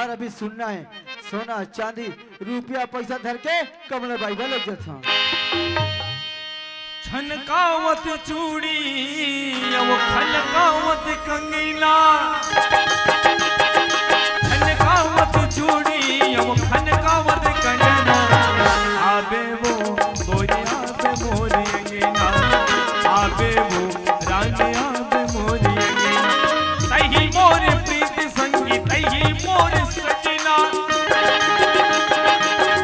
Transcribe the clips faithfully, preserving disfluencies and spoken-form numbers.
अउ अभी सुनना हे, सोना चांदी रुपया पइसा धर के कमला बाई बर लेग जाथंव। छनकावत चूड़ी अउ खनकावत कंगना, छनकावत चूड़ी अउ खनकावत कंगना, आबे वो गोरी आबे मोरी अंगना, आबे वो रानी आबे मोरी अंगना। तही मोर प्रीत संगी, तही मोर सजना,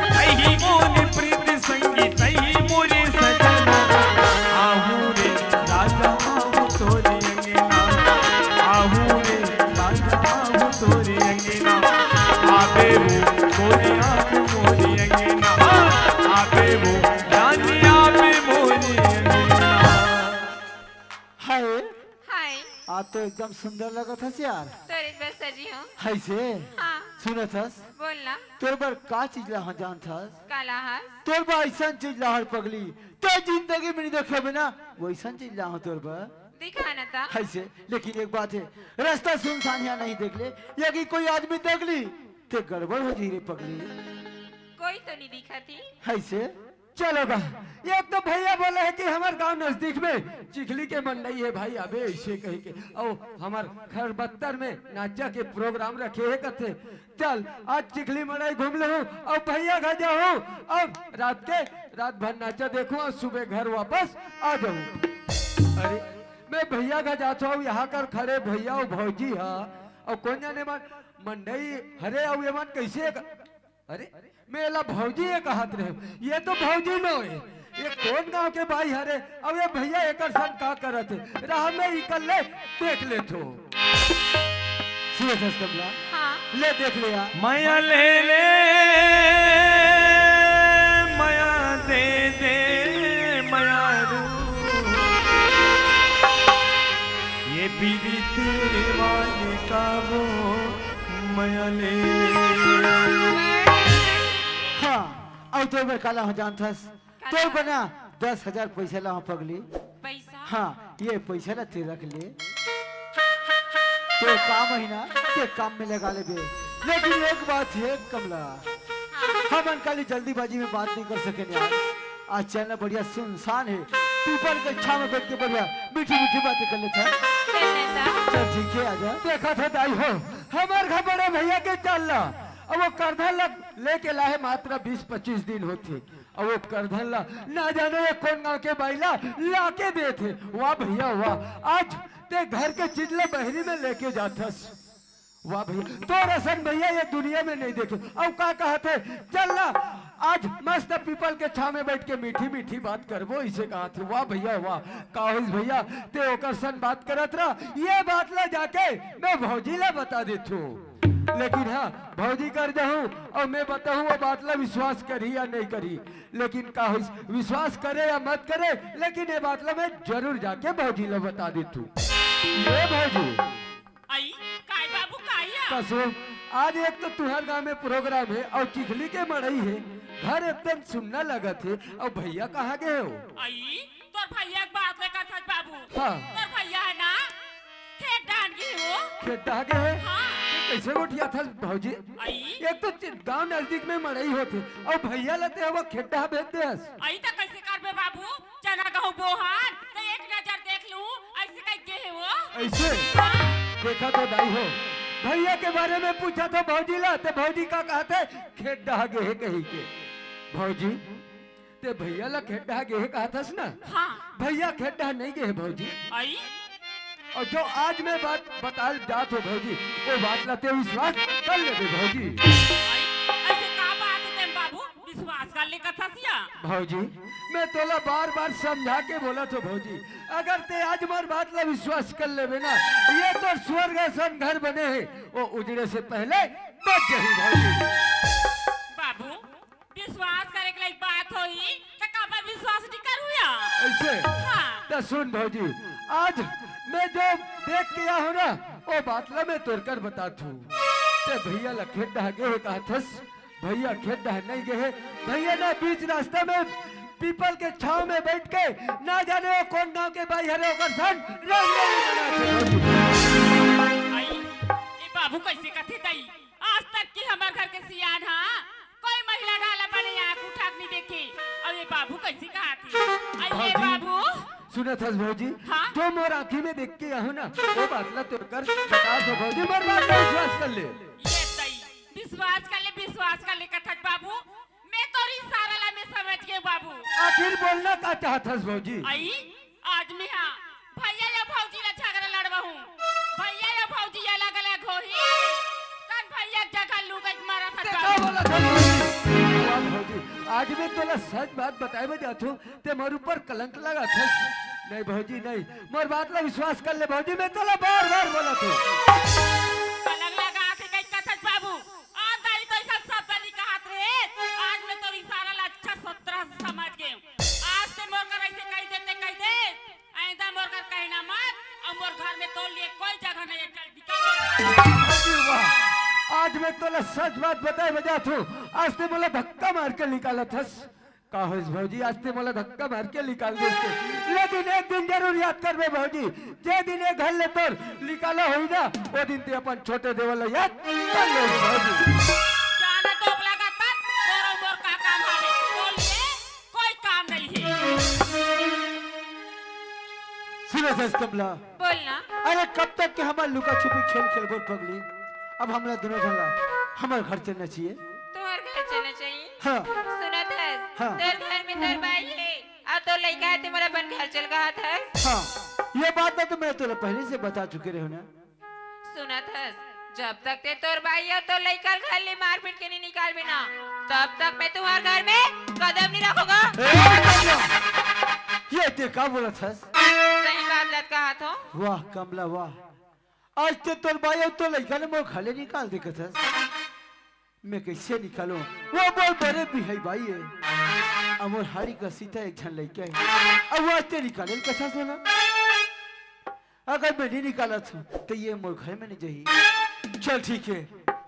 तही मोर प्रीत संगी, तही मोर सजना। आहू रे राजा आहू तोरी अंगना, आहू रे राजा आहू तोरी अंगना। आबे वो मोरी आबे मोरी अंगना, आबे वो रानी आबे मोरी अंगना। हाय। हाय। आज तो एकदम सुंदर लगत हस यार। तोरे बर सजी हंव। हइसे? हाँ। सुनत हस? बोल ना। तोर बर का चीज लाहंव जानत हस? का लाहस? तोर बर अइसन चीज लाहंव पगली, तैं जिंदगी में नइ देखे होबे ना, वइसन चीज लाहंव तोर बर। दिखा ना ता। हइसे, लेकिन एक बात हे, रस्ता सुनसान हे, इहाँ नइ देख ले, यदि कोई आदमी देख लिही, त गड़बड़ हो जाही रे पगली। कोई तो नइ दिखत हे। हइसे? चलो गा, एक तो भइया बोले हे कि हमर गांव नजदीक में चिखली के मंडई हे भाई, आबे अइसे कहिके, अउ हमर खरबत्तर में नाचा के प्रोग्राम रखे हे कथे। चल, आज चिखली मंडई घूम लेहूं अउ भइया घर जाहूं अउ रात के, रात भर नाचा देखहूं अउ सुबह घर वापस आ जाहूं। अरे, मैं भइया घर जात हंव, इहाँ कर खड़े भइया अउ भौजी हा, अउ कोन जाने मन मंडई हरे अउ ये मन कइसे एक अरे, मैं एला भौजी ये कहत रहेंव, ये तो भौजी नोहे, ये कोन गांव के बाई हरे? अउ ये भइया एकर संग का करत हे? रहा, मैं इकर ले देख लेथंव। सुनत हस कमला? हाँ। ले देख ले यार। मया ले ले, मया दे दे, मया रू। ये पीड़ित वाली का वो मया ले। हाँ, अउ तोर बर का लाहंव जानत हस? का तोर लाहंव? बर ना दस हजार पइसा लाहंव पगली। पइसा? हाँ, ये पइसा ला तैं रख ले। तोर काम हे ना, तैं काम में लगा लेबे। लेकिन एक बात हे कमला, हाँ। हमन काली जल्दीबाजी में बात नइ कर सकेन यार। आज चल ना बढ़िया सुनसान हे, पीपल के छांव में बइठ के बढ़िया मीठी मीठी बातें कर लेथन। चल ना। चल ठीक हे, आजा। देखत हस दाई हो, हमर घर बड़े भइया के चल ला, अब वो करधन ला लेके लाहे मात्र बीस पच्चीस दिन होथे, अब वो करधन ला ना जाने ये कोन गांव के बाई ला लाके देथे। वाह भइया वाह, आज तैं घर के चीज ला बहरी में लेके जाथस। वाह भइया, तोर असन भइया ये दुनिया में नइ देखेंव। अउ का कहत हे, चल ना, आज मस्त पीपल के छांव में बइठ के मीठी मीठी बात करबो, अइसे कहत हे। वाह भइया वाह, का होइस भइया, तैं ओकर संग बात करत रह, ये बात ला जाके मैं भौजी ला बता देथंव। लेकिन हाँ, भौजी कर जाहूं अउ मैं बताहूं, वो बात ला विश्वास करही या नइ करही। लेकिन का होइस, विश्वास करे या मत करे, लेकिन ये बात ला मैं जरूर जाके भौजी ला बता देथंव। ये भौजी, अई, काय बाबू, काय आ? कसो, आज एक तो तुंहर गांव में प्रोग्राम हे अउ चिखली के मंडई हे, घर एकदम सुन्ना लगत हे, अउ भइया कहाँ गे हे वो? अई, तोर भइया के बात नइ करथस बाबू। हाँ। तोर भइया हे ना, खेत डहन गे हे वो। खेत डहा गे हे? हाँ। कइसे गोठियाथस भौजी? अई। एक तो चि-, गांव नजदीक में मंडई होथे, अउ भइया ला तैं वो खेत डहा भेज देहस। अई त कइसे करबे बाबू? चना गहूं बोहन, त एक नजर देख लूं, अइसे कहिके गे हे वो। अइसे? हाँ। देखत हस दाई हो, भइया के बारे में पूछत हंव भौजी ला, त भौजी का कहत हे, खेत डहा गे हे कहिके। भौजी, तैं भइया ला खेत डहा गे हे कहत हस ना? हाँ। भइया खेत डहा नइ गे हे भौजी। अई? अउ जो आज मैं बात बताय ल जात हंव भौजी, वो बात ला तैं विश्वास कर लेबे भौजी। अई, अइसे का बात हे तेन बाबू? विश्वास कर ले कथस या? भौजी, मैं तोला बार-बार समझा के बोलत हंव भौजी, अगर तैं आज मोर बात ला विश्वास कर लेबे ना, ये तोर स्वर्ग असन घर बने हे, वो उजड़े से पहले बच जाही भौजी। बाबू, विश्वास करे के लायक बात होही, त काबर विश्वास नइ करहूं या? अइसे? हाँ। त सुन भौजी, आज मैं जो देख के आय हंव ना, वो बात ला मैं तोर कर बतात हंव। तैं भइया ला खेत डहा गे हे कहत हस, भइया खेत डहा नइ गे हे। भइया ना बीच रास्ता में पीपल के छांव में बइठ के ना जाने वो कोन गांव के बाई हरे ओकर संग रंगरेली बनाथे। अई, ए बाबू कइसे कथे दाई? आज तक सुनत हस भौजी, हाँ? जो मोर आँखी में देख के आहूँ ना, वो बात ला तोर कर बता दो भौजी, मोर बात ला विश्वास कर ले। ये सही, विश्वास कर ले, विश्वास कर ले कथस बाबू, मैं तोर इशारा ला मैं समझ गेंव बाबू। आखिर बोलना का चाहत हस भौजी? अई, आज मैं हा भैया या भौजी ला झगरा लड़वाहूँ, भैया या भौजी अलग-अलग होही, तब भैया के जगह लुगई के मरत हस ते बाबू। का बोलत हस भौजी? वाह भौजी, आज मैं तोला सच बात बताए बर जात हूँ, ते मोर ऊपर कलंक लगात हस। नहीं भौजी, नहीं, मोर बात ला विश्वास कर ले भौजी, मैं तोला बार-बार बोलत हूँ। कलंक लगात हे कहिके कथस बाबू, आज दाई तो सब शब्द नइ कहत रहे, आज मैं तोर इशारा ला अच्छा सतरह से समझ गेंव। आज ते मोर कर ऐसे कहि दे, ते कहि दे, आइंदा मोर कर कहना मत, अउ मोर घर में तोर लिए कोई जगह नहीं है, चल निकल मोर घर से। भौजी वाह, आज मैं तोला सच बात बताए बर जात हूँ, आज ते मोला धक्का मार के निकालत हस। का होइस भौजी, आज ते मोला धक्का मार के निकाल देस ते। लेकिन एक दिन जरूर याद करबे भौजी, जे दिन ए घर ले तोर निकाला होही ना, ओ दिन ते अपन छोटे देवर ला याद कर लेबे भौजी। जाना तो लगा तब तोर अउ मोर का काम हवे, तोर लिए कोई काम नहीं है। सुनत हस कमला, बोल ना। अरे कब तक के हमन लुका छुपी खेल खेलबो पगली? अब हमला दुनों झन ला हमर घर चलना चाहिए। तोर घर चलना चाहिए? हाँ। सुनत हस, हाँ। तोर घर में तोर बाई हे, अउ तोर लइका हे, ते मोला अपन घर चल कहत हस। हाँ, ये बात ना तो मैं तोला पहले से बता चुके रहेंव ना। सुनत हस, जब तक ते तोर बाई अउ तोर लइका ल घर ले मारपीट के नहीं निकालबे ना, तब तक मैं तुंहर घर में कदम नहीं रखूंगा। ए, कमला, ये ते का बोलत हस? सही बात लत कहत हों। वाह कमला वाह, आज ते तोर बाई अउ तोर लइका ल मोर घर ले निकाल दे कथस। मैं कइसे निकालों? वो मोर बड़े बिहाई बाई हे। अउ मोर हाड़ी का सीता एक झन लइका हे। अउ वो आज ते निकाले ल कथस ना। अगर मैं नहीं निकालत हूँ, तो ये मोर घर में नहीं जाही। चल ठीक है,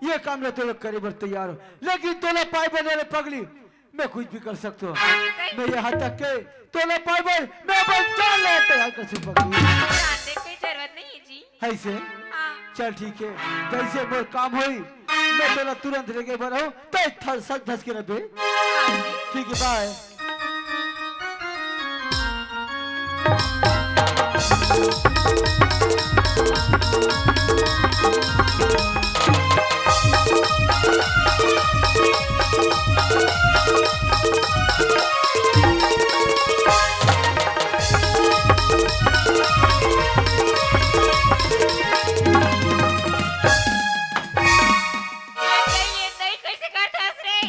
ये काम ला तोला करे बर तैयार हों, लेकिन तोला पाए बर रे पगली, मैं कुछ भी कर सकता हूँ। मैं यहाँ तक के तोला पाए बर मैं अपन जान ला तैयार कर सकता हूँ। जान दे कोई जरूरत नहीं है जी। ऐसे? हाँ। चल ठीक है, जैसे मोर काम होई, मैं तोला तुरंत लेके बर आऊँ, तो थल सच धस के रहे। हाँ जी। ठीक है, बाय। ये दई, ये दई, कैसे करत हस रे?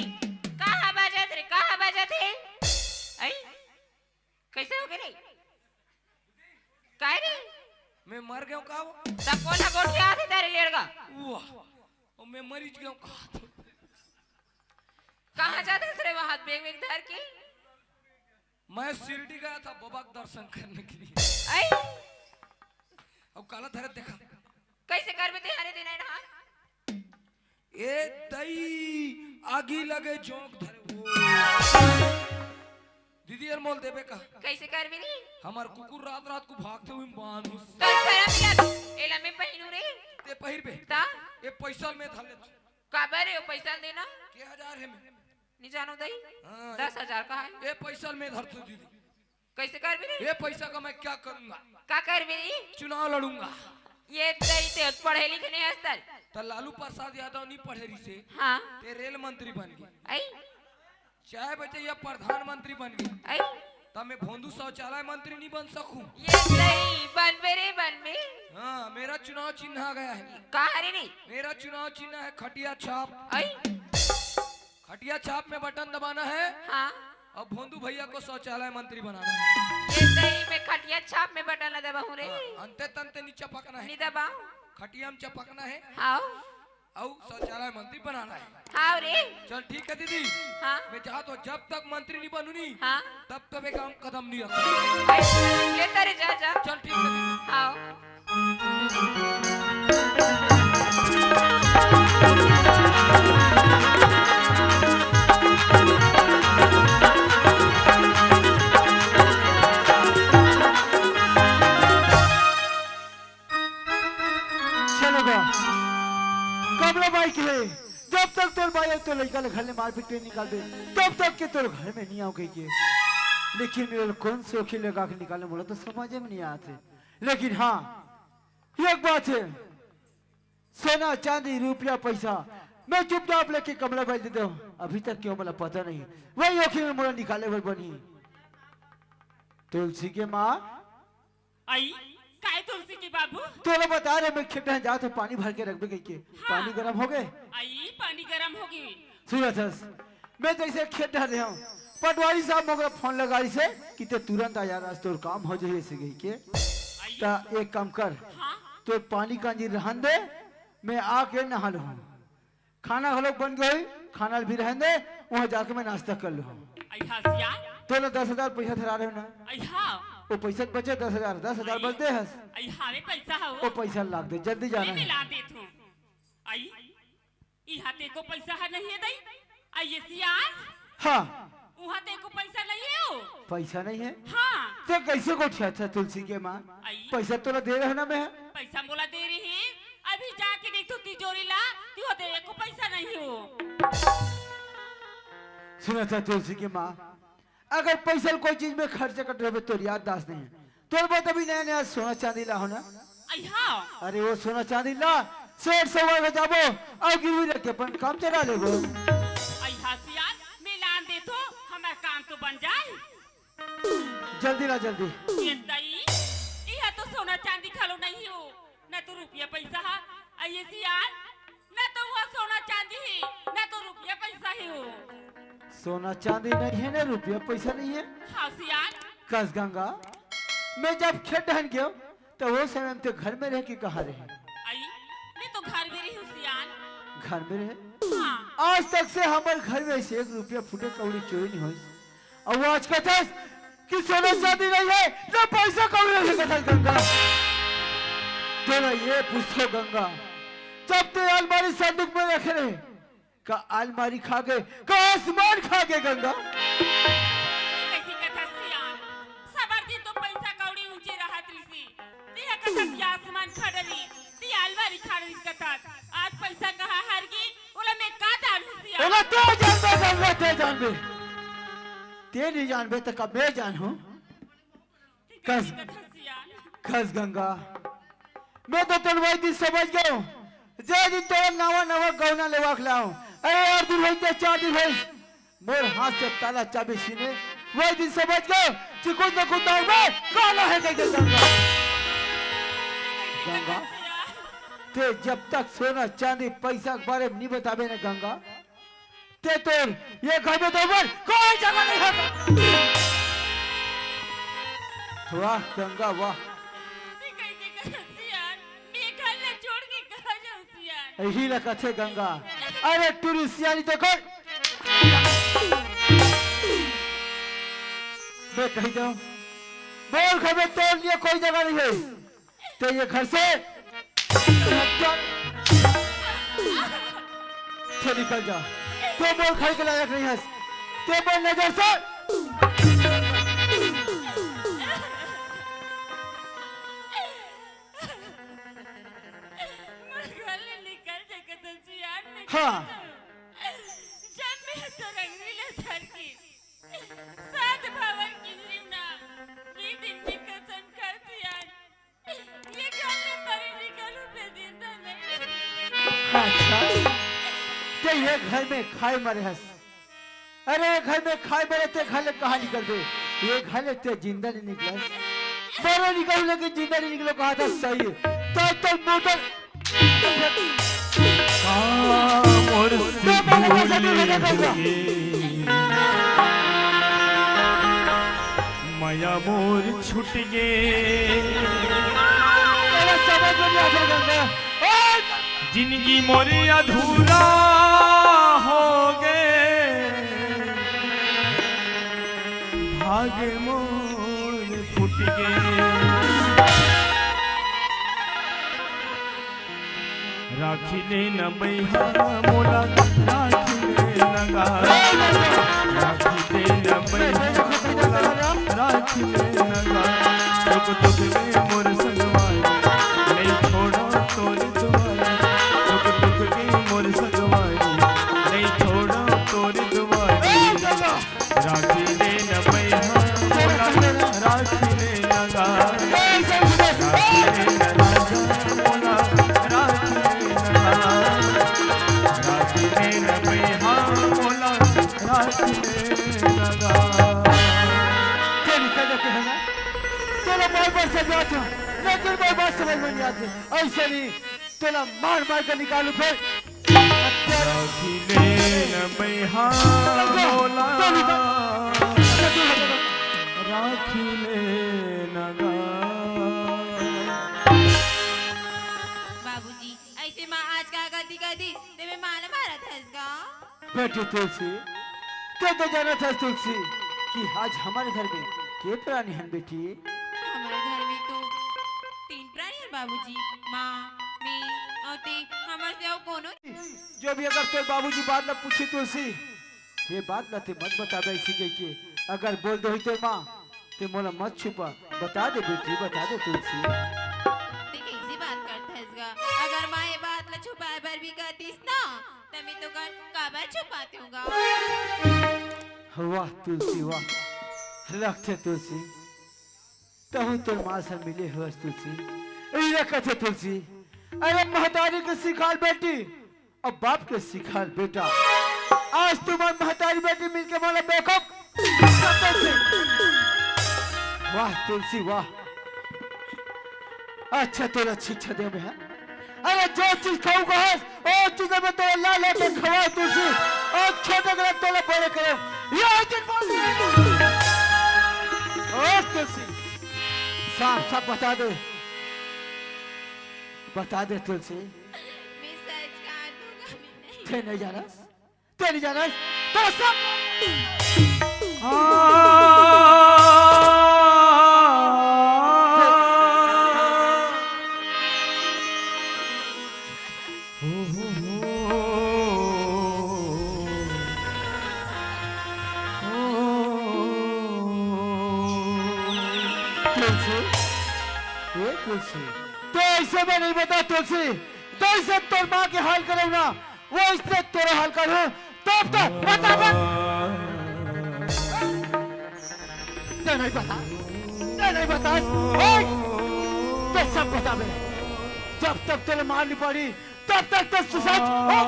कहाँ बजत रे? कहाँ बजत हे? आई? कैसे हो गे रे? काय रे? मैं मर गेंव का वो? त कोन ह गोठियाथे तेरे लेड़गा? वाह, ओ मैं मरिच गेंव का? कहाँ जात हस रे वहाँ बैग वैग धर के? मैं शिरडी गया था बाबा के दर्शन करने के लिए। आई? अब काला धरे देखा। कैसे करबे ते हरे दिन आए ना? ए दई, आगी लगे जोंक धरे। ओ। दीदी यार मोल देबे का? कैसे करबे रे? हमर कुकुर रात रात को भागते हुए मानुस। तो शर्म नहीं आती? एला मैं पहिनू रे। ते पहिरबे? ता? ए पैसा मैं धर ले। काबर रे, ओ पैसा देना? के हजार हे मैं? नहीं जानो दई? हाँ, दस हजार का है। ए पैसा मैं धर तू दीदी। कैसे करबे रे? ये पैसा का मैं क्या करूंगा? का करबे रे? चुनाव लड़ूंगा। ये दई ते पढ़े लिखे नहीं हस तर। त लालू प्रसाद यादव नहीं पढ़े रहिसे। हाँ। ते रेल मंत्री बन गे। आई? चाय बचैया प्रधानमंत्री बन गे। आई? त मैं भोंदू शौचालय मंत्री नहीं बन सकूं। ये दई बनबे रे बनबे। हाँ, मेरा चुनाव चिन्ह आ गया है। का हरे रे? मेरा चुनाव चिन्ह है खटिया छाप। आई? खटिया छाप में बटन दबाना है। हाँ। और भोंदू भैया को शौचालय मंत्री बनाना है। ये सही में खटिया छाप में बटन ला दबाहूँ रे। हाँ, अंते तंते नहीं चपकना है। नहीं दबाऊँ। खटिया में चपकना है। हाँ। और शौचालय मंत्री बनाना है। हाँ रे। चल ठीक है दीदी। हाँ। मैं जात हों, जब तक मंत्री नहीं बनूं नी, हाँ। तब तक ये काम कदम नहीं रखूं। ले तारे जा, जा। चल ठीक है दीदी। हाँ। चलो बा, कमला बाई के, जब तक तोर बाई अउ तोर लइका ले घर ले मारपीट के निकाल दे, तब तक के तोर घर में नहीं आऊं कहिके। लेकिन मैं कौन से ओखी लगा के निकाले, मोला तो समझ में नहीं आते। लेकिन हाँ, एक बात है, सोना, चांदी, रुपया, पैसा, मैं चुपचाप लेके कमला बाई दे दो। अभी तक क्यों, मोला पता नहीं। वही ओखी में मोला निकाले बर बनी। तुलसी के माँ। आई, काय तुलसी के बाबू? तोला बता रहे, मैं खेत डहर जात हूँ, पानी भर के रखबे कहिके। हाँ। पानी गरम हो गए? आई, पानी गरम हो गए। सुनत हस, मैं जैसे खेत डहर रहे हूँ, पटवारी साहब मोला फोन लगा रही से कि ते तुरंत आ यार, आज तोर काम हो जाए से कहिके। आई। ता एक काम कर, हाँ। तो पानी कांजी रहन दे, मैं आके नहा लूँ। खाना घलोक बन गए, खाना भी रहन दे, वहाँ जाके मैं नाश्ता कर लूँ। आई हाँ सियान। तोला दस हजार पैसा धरा रहे हो ना? आई हाँ। वो पैसा बचे दस हजार, दस हजार आई। बस दे हस। आई हाँ, वे पैसा है वो। वो पैसा लाग दे, जल्दी जाना मैं है। ला देत हूँ। आई, इहाँ ते को पैसा है नहीं है दई? आई ये सियान। हाँ। उहाँ ते को पैसा नहीं है वो। पैसा नहीं है? हाँ। ते कैसे गोठियाथस तुलसी के माँ? आई। पैसा तोला दे रहे ना मैं। पैसा मोला दे रही है। अभी जाके देख तो तिजोरी ला, तिहो ते एको पैसा नहीं हो। सुनत हस तुलसी के माँ, अगर पैसा ल कोई चीज में खर्च करत रहे तोर याददाश्त नहीं है। तोर बर अभी नया नया सोना चांदी ला हो ना। आई हाँ। अरे वो सोना चांदी ला, सेठ साहूकार के जाबो अउ गिरवी रख के अपन काम चला लेबो। आई हाँ सियान, मैं लान देथो, हमर काम तो बन जाए। जल्दी ला, जल्दी। ये दई, इहाँ तो सोना चांदी घलो नहीं हो, न तो रुपया पैसा हा। अये सियान, न तो वह सोना चांदी ही, न तो रुपया पैसा ही हो। सोना चांदी नहीं है, न रुपया पैसा नहीं है। हाँ सियान। कस गंगा, मैं जब खेत डहन गयो, तो वो समय में ते घर में रहे कि कहाँ रहे? आई, मैं तो घर में रही हूँ सियान। घर में रहे? हाँ। आज तक से हमर घर में से एक रुपया फुटे कौड़ी चोरी नहीं होइस। अउ आज कथस कि सोना चांदी नहीं है, ना पैसा कौड़ी नहीं, कथस गंगा। तोला ये पूछो गंगा, जब ते अलमारी संदूक में रखे रहे, का अलमारी खा गे, का आसमान खा गे गंगा? ये कैसी कथा सियान? सबर दिन तो पैसा कौड़ी ऊंचे रहत रिसी। तेहा कथस कि आसमान खा डरी, ते अलमारी खा डरी कथस। आज पैसा कहाँ हर गे, ओला मैं का जानहूँ सियान? ओला ते जानबे गंगा, ते जानबे। ते नहीं जानबे त का मैं जानहूँ? कस, कस गंगा, मैं तो तोर वही दिन समझ गयो, जे दिन तोर नवा नवा गहना लेवा के लाओ। अरे यार, दिन होई ते चार दिन होई, मोर हाथ से ताला चाबी छीने, वही दिन समझ गयो कि कुछ न कुछ दाव में काला है कह के गंगा। गंगा, ते जब तक सोना चांदी पैसा के बारे में नहीं बताबे ना गंगा, ते तोर ये घर में तो ऊपर कोई जगह नहीं होता। वाह गंगा वाह। ये कैसे कथस सियान? मैं घर ला छोड़ के कहाँ जाऊँ सियान? यही ला कथे गंगा। अरे टूरी सियानी तो कर। मैं कही जाऊँ, मोर घर में तोर लिए कोई जगह नहीं है। ते ये घर से, ते निकल जा। ते मोर घर के लायक नहीं हस। ते मोर नजर से। मोर घर ले निकल जा, कथस सियान, निकल हाँ। जा। जब मैं तो रंगीला धर के सात भावन की जीवना, ये दिन की कसम कथस सियान। ये घर में मरे निकलूं, मैं जिंदा नहीं। अच्छा, ते ये घर में खाए मरे हस। अरे, ये घर में खाए मरे ते घर ले कहाँ निकलबे? ये घर ले ते जिंदा नहीं निकलस। मरे निकलूं लेकिन जिंदा नहीं निकलूं, कहा था सही। तो, तो मोटर का मोर तो मरे कैसे नहीं निकलता? मया मोर छूट गे। अरे समझ में नहीं आ रहा गंगा। ए! जिंदगी मोर अधूरा हो गे, भाग मोर फूट गे। राखी ले न बइहा मोला, राखी ले न गा। राखी ले न बइहा मोला, राखी ले न गा। सुख दुख में मोर संगवारी, नहीं छोड़ा तोर दुआरी। सुख दुख में मोर संगवारी, नहीं छोड़ा तोर दुआरी। राखी ले न बइहा लेकिन मोर बात समझ में नहीं आते। ऐसे नहीं, तोला मार मार के निकालू फिर। राखी ले न मैहा मोला। राखी ले न गा। बाबूजी, ऐसे माँ आज का गलती कर दी, ते मैं माँ ला मारत हस गा। बेटी तुलसी, तैं तो जानत हस तुलसी कि आज हमर घर में के प्राणी हन बेटी? हमर घर में तो तीन प्राणी हन बाबूजी, माँ, मैं अउ ते, हमर से अउ कोनो नहीं। जो भी अगर तोर बाबूजी बात ला पूछही तुलसी, ये बात ला तैं मत बताबे ऐसी कहिके। अगर बोल देही तोर माँ, तैं मोला मत छुपा, बता दे बेटी, बता दे तुलसी। ते कैसी बात करत हस गा? अगर माँ ये बात ला छुपाए बर भी कहतीस ना, त मैं तोर काबर छुपातेंव गा? वाह तुलसी, वाह। रखथे तुलसी, तहूँ तोर माँ से मिले हवस तुलसी। इही ला कथे तुलसी, अरे महतारी के सिखाल बेटी, अब बाप के सिखाल बेटा। आज तुमन महतारी बेटी मिलके मोला बेवकूफ समझत हे। वाह तुलसी, वाह। अच्छा तोला शिक्षा देबे, हाँ? अरे जो चीज खाहूँ कहस, ओ चीज में तोला ला ला के खवाहूँ तुलसी। अउ छोटे करा तोला बड़े करे। ये दिन बोल। ओ तुलसी, साफ साफ बता दे। बता दे तुलसी। मैं सच कहा दूंगा, मैं नहीं। तैं नहीं जानस? तैं नहीं जानस? तो सब तुलसी, ए तुलसी, तैं ऐसे में नहीं बता तुलसी, तैं ऐसे तोर माँ के हाल करेंव ना, वइसने तोरो हाल करहूँ, तब तो बता, बता। तैं नहीं बता, तैं नहीं बता, ओए, तैं सब बताबे। जब तक तोला मार नहीं पड़ी, तब तक तैं सुसज्ज हो।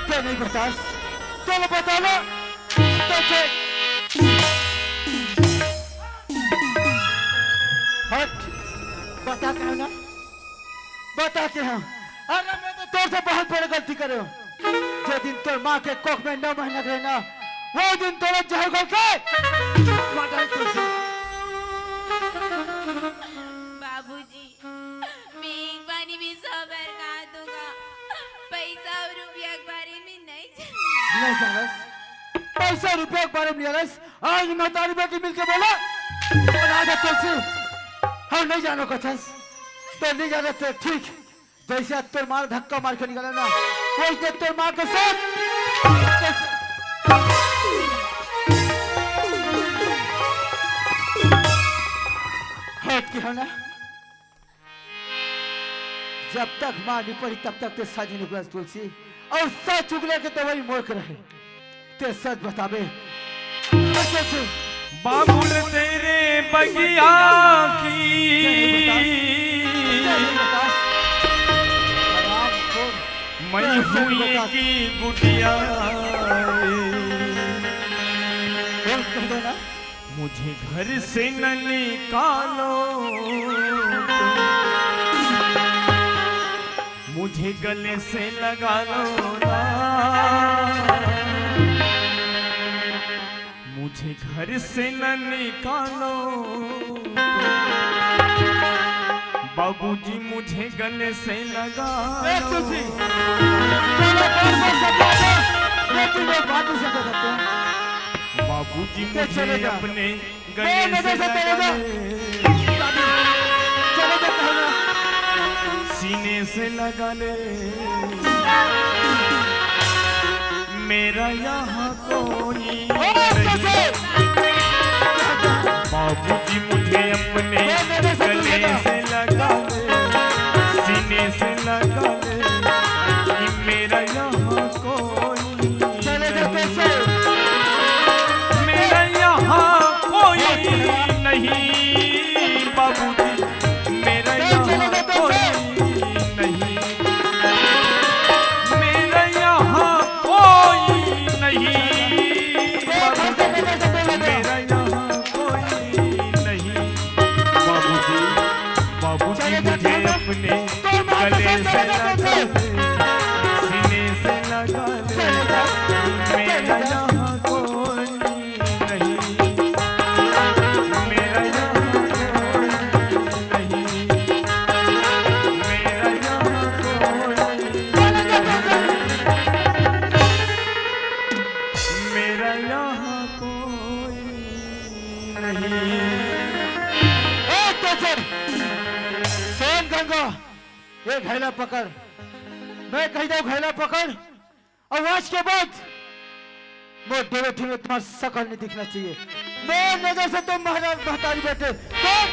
तैं नहीं बतास, तोला बताना, तैं से हट, बता के हँव ना, बता के हँव। अरे मैं तो तोर से बहुत बड़े गलती करेंव। जे दिन तोर माँ के कोख में नौ महीना के रहेंव ना, वो दिन तोला जहर घोल के मार डारेंव तुलसी। बाबूजी, मैं एक बारी भी सबर कहा दूंगा, पैसा अउ रुपया के बारे में नहीं जानस। नहीं जानस, पैसा रुपया के बारे में नहीं जानस। आज महतारी बेटी मिलके बोला, अनाथ है तुलसी, हम नहीं जानो कथस, तो नहीं जानो तो ठीक। जैसे आज तोर माँ धक्का मार के निकालेंव ना, वइसने तोर माँ के साथ हट के हँव ना। जब तक माँ नहीं पड़ी, तब तक तैं सच नहीं उगलस तुलसी, अउ सच उगले के दवाई मोर करा हे। तैं सच बताबे। बाबुल तेरे बगिया की मैं हुई की गुटिया। मुझे घर से न निकालो, मुझे गले से लगा लो ना, मुझे घर से न निकालो। बाबूजी मुझे गले से लगा लो। बाबूजी मुझे अपने गले से लगा ले, सीने से लगा ले, मेरा यहाँ कोई नहीं। बाबूजी मुझे अपने गले से लगा ले, सीने से लगा ले, कि मेरा यहाँ कोई नहीं। मेरा यहाँ कोई नहीं बाबूजी, मेरा यहाँ कोई नहीं, मेरा यहाँ कोई नहीं बाबूजी, मेरा गले से लगा ले, सीने से लगा ले, मेरा यहाँ कोई नहीं, मेरा यहाँ कोई नहीं, मेरा यहाँ कोई नहीं, मेरा यहाँ कोई नहीं। ए, तेजन, सोन गंगा, ये घैला पकड़। मैं कह दो घैला पकड़, और आज के बाद मोर डेरे में तुम्हार शकल नहीं दिखना चाहिए। मोर नजर से तुम महाराज महतारी बेटे, तुम